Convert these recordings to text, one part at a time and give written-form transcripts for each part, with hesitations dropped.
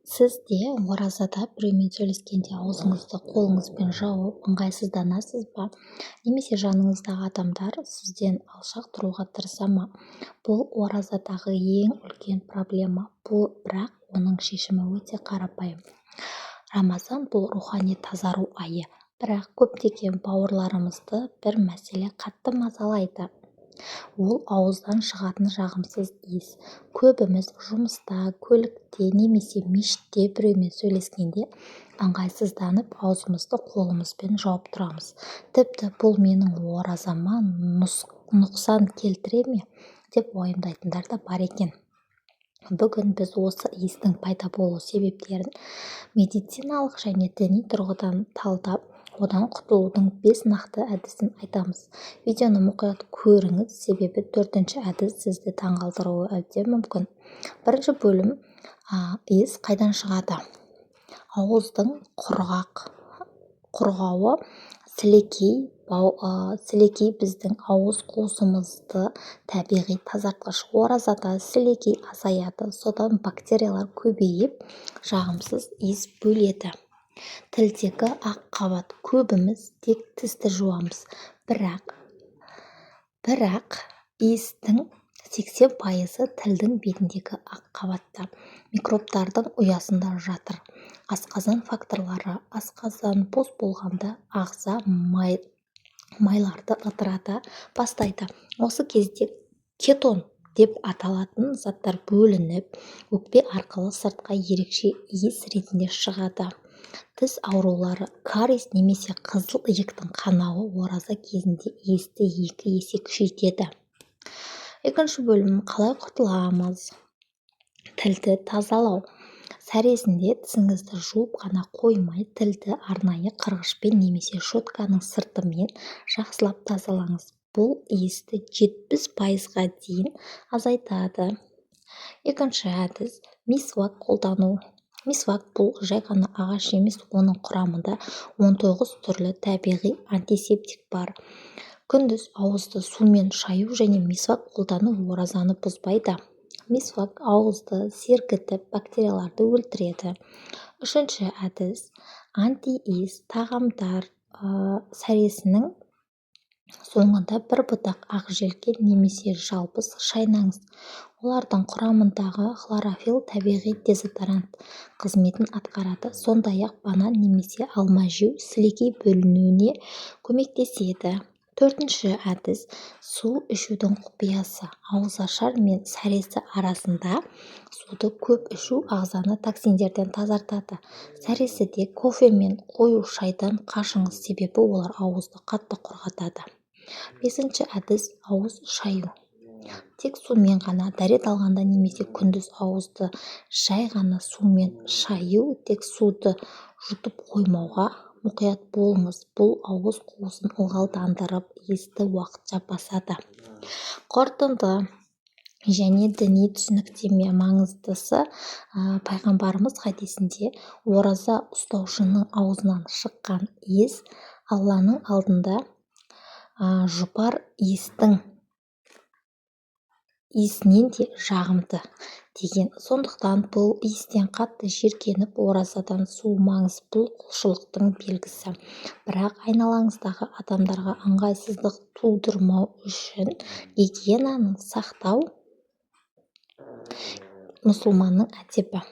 Сіз де оразада біреумен сөйлескенде аузыңызды қолыңызбен жауып, ыңғайсызданасыз ба? Немесе жаныңыздағы адамдар сізден алшақ тұруға тырыса ма? Бұл оразадағы ең үлкен проблема. Бұл, бірақ оның шешімі өте қарапайым. Рамазан – бұл рухани тазару айы. Бірақ көптеген бауырларымызды бір мәселе қатты мазалайды. Ол – ауыздан шығатын жағымсыз иіс. Көбіміз жұмыста, көлікте немесе мешітте біреумен сөйлескенде ыңғайсызданып, аузымызды қолымызбен жауып тұрамыз. Тіпті «бұл менің оразама нұқсан келтіре ме?» деп уайымдайтындар да бар екен. Бүгін біз осы иістің пайда болу себептерін медициналық және діни тұрғыдан талдап, одан құтылудың 5 нақты әдісін айтамыз. Видеоны мұқият көріңіз, себебі төртінші әдіс сізді таңғалдыруы әбден мүмкін. Бірінші бөлім: иіс қайдан шығады? Ауыздың құрғауы. Сілекей – біздің ауыз қуысымызды табиғи тазартқыш. Оразада сілекей азаяды, содан бактериялар көбейіп, жағымсыз иіс бөледі. Тілдегі ақ қабат. Көбіміз тек тісті жуамыз, бірақ иістің 80%-ы тілдің бетіндегі ақ қабатта, микробтардың ұясында жатыр. Асқазан факторлары. Асқазан бос болғанда ағза майларды ыдырата бастайды. Осы кезде кетон деп аталатын заттар бөлініп, өкпе арқылы сыртқа ерекше иіс ретінде шығады. Тіс аурулары. Кариес немесе қызыл иектің қанауы ораза кезінде иісті екі есе күшейтеді. Екінші бөлім: қалай құтыламыз? Тілді тазалау. Сәресінде тісіңізді жуып қана қоймай, тілді арнайы қырғышпен немесе щетканың сыртымен жақсылап тазалаңыз. Бұл иісті 70%-ға дейін азайтады. Екінші әдіс – мисвак қолдану. Мисвак – бұл жай ғана ағаш емес, оның құрамында 19 түрлі табиғи антисептик бар. Күндіз ауызды сумен шаю және мисвак қолдану оразаны бұзбайды. Мисвак ауызды сергітіп, бактерияларды өлтіреді. Үшінші әдіс – антииіс тағамдар. Сәресінің соңында бір бұтақ ақжелкен немесе жалбыз шайнаңыз. Олардың құрамындағы хлорофилл табиғи дезодорант қызметін атқарады. Сондай-ақ банан немесе алма жеу сілекей бөлінуіне көмектеседі. Төртінші әдіс – су ішудің құпиясы. Ауызашар мен сәресі арасында суды көп ішу ағзаны токсиндерден тазартады. Сәресіде кофе мен қою шайдан қашыңыз, себебі олар ауызды қатты құрғатады. Бесінші әдіс – ауыз шаю. Тек сумен ғана. Дәрет алғанда немесе күндіз ауызды жай ғана сумен шаю. Тек суды жұтып қоймауға мұқият болыңыз. Бұл ауыз қуысын ылғалдандырып, иісті уақытша басады. Қорытынды және діни түсініктеме. Маңыздысы, пайғамбарымыз хадисінде: «Ораза ұстаушының аузынан шыққан иіс Алланың алдында жұпар иістің иісінен де жағымды», – деген. Сондықтан бұл иістен қатты жиіркеніп, оразадан суымаңыз. Бұл – құлшылықтың белгісі. Бірақ айналаңыздағы адамдарға ыңғайсыздық тудырмау үшін гигиенаны сақтау – мұсылманның әдебі.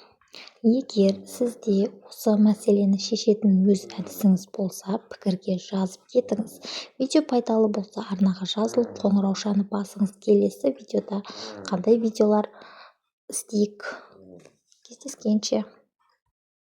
Егер сізде осы мәселені шешетін өз әдісіңіз болса, пікірге жазып кетіңіз. Видео пайдалы болса, арнаға жазылып, қоңыраушаны басыңыз. Келесі видеода қандай видеолар істейік? Кездескенше!